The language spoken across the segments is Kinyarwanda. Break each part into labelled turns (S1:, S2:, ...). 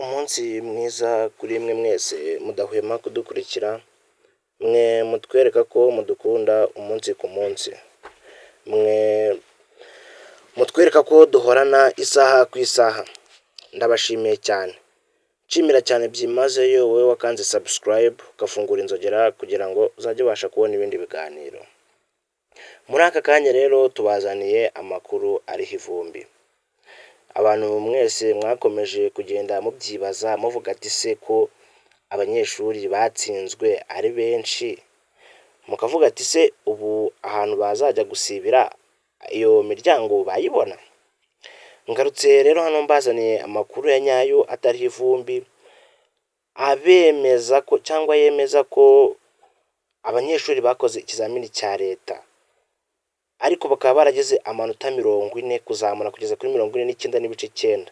S1: Umunsi mwiza kuri mwe mwese mudahwema kudukurikira, mwe mutwereka ko mudukunda umunsi ku munsi, mwe mutwereka ko duhorana isaha ku isaha, ndabashimiye cyane, nshimira cyane byimazeyo wowe wakanze subscribe ugafungura inzogera kugira ngo uzajye ubasha kubona ibindi biganiro. Muri aka kanya rero tubazaniye amakuru ariho ivumbi. Abantu mwese mwakomeje kugenda mubyibaza muvuga ati se ko abanyeshuri batsinzwe ari benshi, mukavuga ati se ubu ahantu bazajya gusibira iyo miryango bayibona? Ngarutse rero hano mbazaniye amakuru ya nyayo atariho ivumbi, abemeza ko cyangwa yemeza ko abanyeshuri bakoze ikizamini cya leta ariko bakaba barageze amanota 40 kuzamura kugeza kuri 49.9,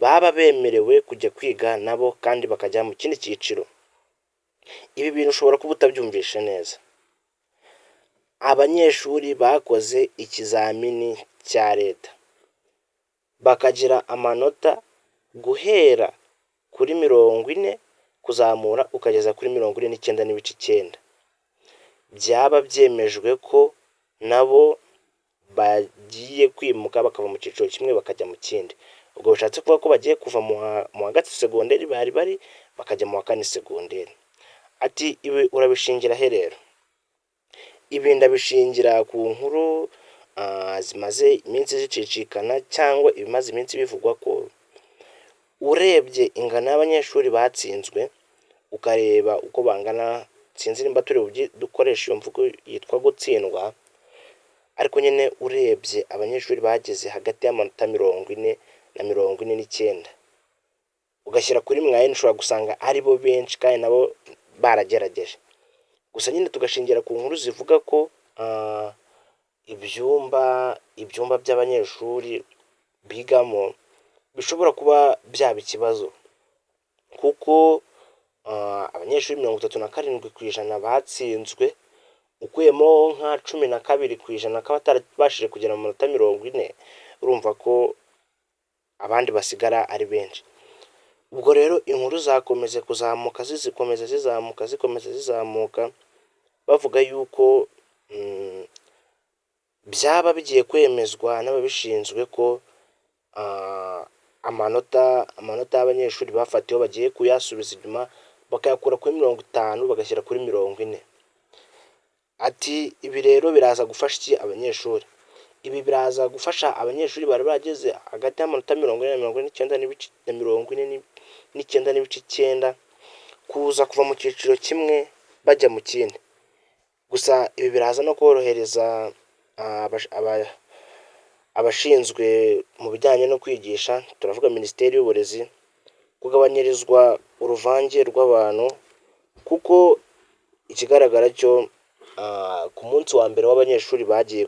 S1: baba bemerewe kujya kwiga nabo kandi bakajya mu kindi cyiciro. Ibi bintu ushobora kuba utabyumvishe neza. Abanyeshuri bakoze ikizamini cya leta bakagira amanota guhera kuri 40 kuzamura ukageza kuri 49.9, byaba byemejwe ko nabo bagiye kwimuka bakava mu cyiciro kimwe bakajya mu kindi. Ubwo bishatse kuvuga ko bagiye kuva mu wa gatatu segonderi bari bari bakajya mu wa kane segonderi. Ati ibi urabishingira he rero? Ibi ndabishingira ku nkuru zimaze iminsi zicicikana cyangwa ibimaze iminsi bivugwa ko urebye ingano y'abanyeshuri batsinzwe, ukareba uko bangana, sinzi nimba turi dukoresha iyo mvugo yitwa gutsindwa, ariko nyine urebye abanyeshuri bageze hagati y'amanota 40 na 49, ugashyira kuri moyenne, ushobora gusanga ari bo benshi kandi nabo baragerageje. Gusa nyine tugashingira ku nkuru zivuga ko ibyumba by'abanyeshuri bigamo bishobora kuba byaba ikibazo, kuko abanyeshuri 37% batsinzwe, ukuyemo nka 12% k'abatarabashije kugera mu manota 40, urumva ko abandi basigara ari benshi. Ubwo rero inkuru zakomeje kuzamuka, zikomeza zizamuka, zikomeza zizamuka, bavuga yuko byaba bigiye kwemezwa n'ababishinzwe ko amanota y'abanyeshuri bafatiweho bagiye kuyasubiza inyuma, bakayakura kuri 50 bagashyira kuri 40. Ati ibi rero biraza gufasha iki abanyeshuri? Ibi biraza gufasha abanyeshuri bari bageze hagati y'amanota 40 na 49 n'ibice na 49.9 kuza kuva mu cyiciro kimwe bajya mu kindi. Gusa ibi biraza no korohereza abashinzwe mu bijyanye no kwigisha, turavuga Minisiteri y'Uburezi, kugabanyirizwa uruvange rw'abantu, kuko ikigaragara cyo ku munsi wa mbere w'abanyeshuri bagiye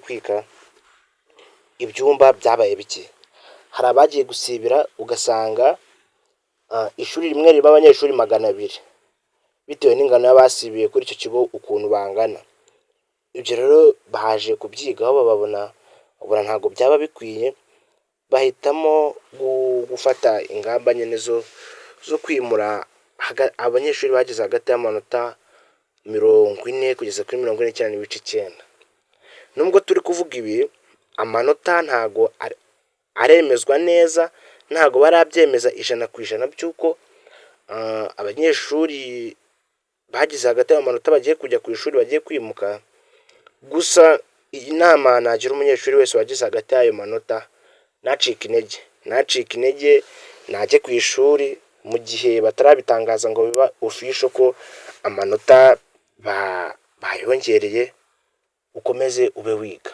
S1: kwiga, ibyumba byabaye bike. Hari abagiye gusibira ugasanga ishuri rimwe ririmo abanyeshuri 200 bitewe n'ingano y'abasibiye kuri icyo kigo ukuntu bangana. Ibyo rero baje kubyigaho babona ntabwo byaba bikwiye, bahitamo gufata ingamba nyine zo kwimura abanyeshuri bageze hagati y'amanota 40 kugeza kuri 49.9. Nubwo turi kuvuga ibi, amanota ntago aremezwa neza, ntago barabyemeza 100% by'uko abanyeshuri bagize hagati y'amanota bagiye kujya ku ishuri bagiye kwimuka. Gusa iyi nama nagira umunyeshuri wese wagize hagati y'ayo manota, ntacike intege, ntacike intege, najye ku ishuri mu gihe batarabitangaza ngo biba official ko amanota bayongereye. Ukomeze ube wiga,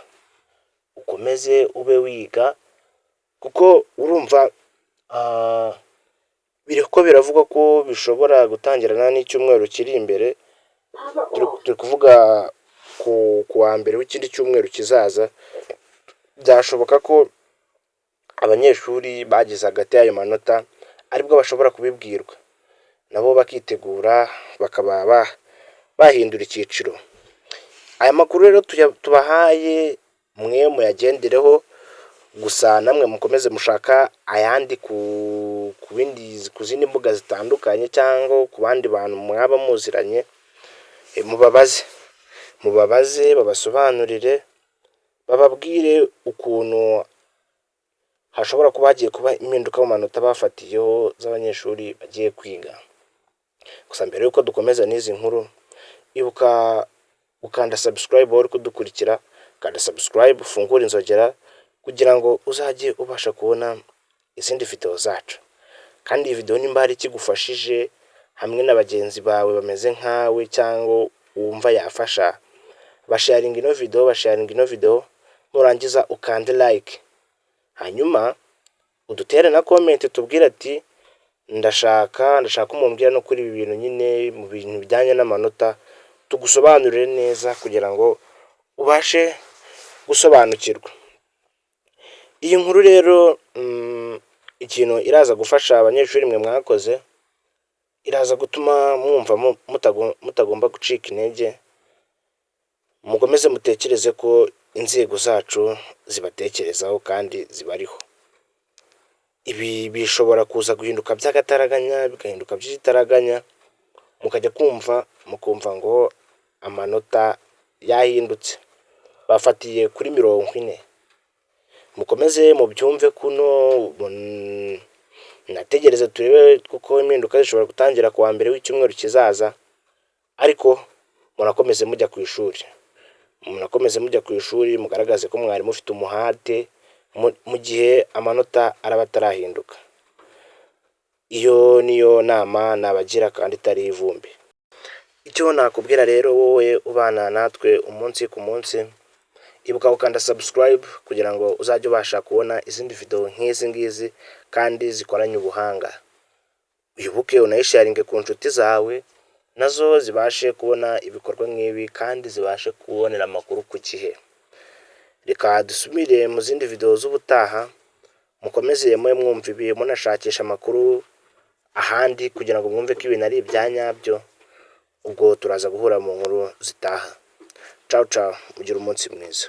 S1: ukomeze ube wiga, kuko urumva biriko biravugwa ko bishobora gutangirana n'icyumweru kiri imbere. Turi kuvuga ku wa mbere w'ikindi cyumweru kizaza. Byashoboka ko abanyeshuri bageze hagati y'ayo manota aribwo bashobora kubibwirwa, nabo bakitegura bakaba bahindura icyiciro. Aya makuru rero tubahaye, mwe muyagendereho. Gusa namwe mukomeze mushaka ayandi ku bindi, ku zindi mbuga zitandukanye cyangwa ku bandi bantu mwaba muziranye, mubabaze babasobanurire, bababwire ukuntu hashobora kuba hagiye kuba impinduka mu manota bafatiyeho z'abanyeshuri bagiye kwiga. Gusa mbere y'uko dukomeza n'izi nkuru, ibuka gukanda subscribe. Wowe uri kudukurikira, kanda subscribe, ufungure inzogera kugira ngo uzajye ubasha kubona izindi video zacu. Kandi iyi video nimba hari ikigufashije hamwe na bagenzi bawe bameze nkawe cyangwa wumva yafasha, basharinga ino video, basharinga ino video. Nurangiza ukande like, hanyuma udutere na comment, tubwire ati: Ndashaka ko mumbwira no kuri ibi bintu nyine, mu bintu bijyanye n'amanota." Tugusobanurire neza kugira ngo ubashe gusobanukirwa. Iyi nkuru rero, ikintu iraza gufasha abanyeshuri mwe mwakoze, iraza gutuma mwumva mutagomba gucika intege. Mukomeze mutekereze ko inzego zacu zibatekerezaho kandi zibariho. Ibi bishobora kuza guhinduka by'agataraganya, bigahinduka by'igitaraganya, mukajya kumva mukumva ngo amanota yahindutse, bafatiye kuri 40. Mukomeze mubyumve kuno, nategereze turebe, kuko impinduka zishobora gutangira ku wa mbere w'icyumweru kizaza. Ariko munakomeze mujya ku ishuri, munakomeze mujya ku ishuri, mugaragaze ko mwari mufite umuhate mu gihe amanota araba atarahinduka. Iyo niyo nama nabagira kandi itariho ivumbi. Icyo nakubwira rero, wowe ubana natwe umunsi ku munsi, ibuka gukanda subscribe kugira ngo uzajye ubasha kubona izindi video nk'izi ngizi kandi zikoranye ubuhanga. Wibuke unayisharinge ku nshuti zawe, nazo zibashe kubona ibikorwa nk'ibi kandi zibashe kubonera amakuru ku gihe. Reka dusubire mu zindi video z'ubutaha. Mukomeze mube mwumva ibi, munashakisha amakuru ahandi kugira ngo mwumve ko ibintu ari ibya nyabyo. Ubwo turaza guhura mu nkuru zitaha. Cawu cawu, mugire umunsi mwiza.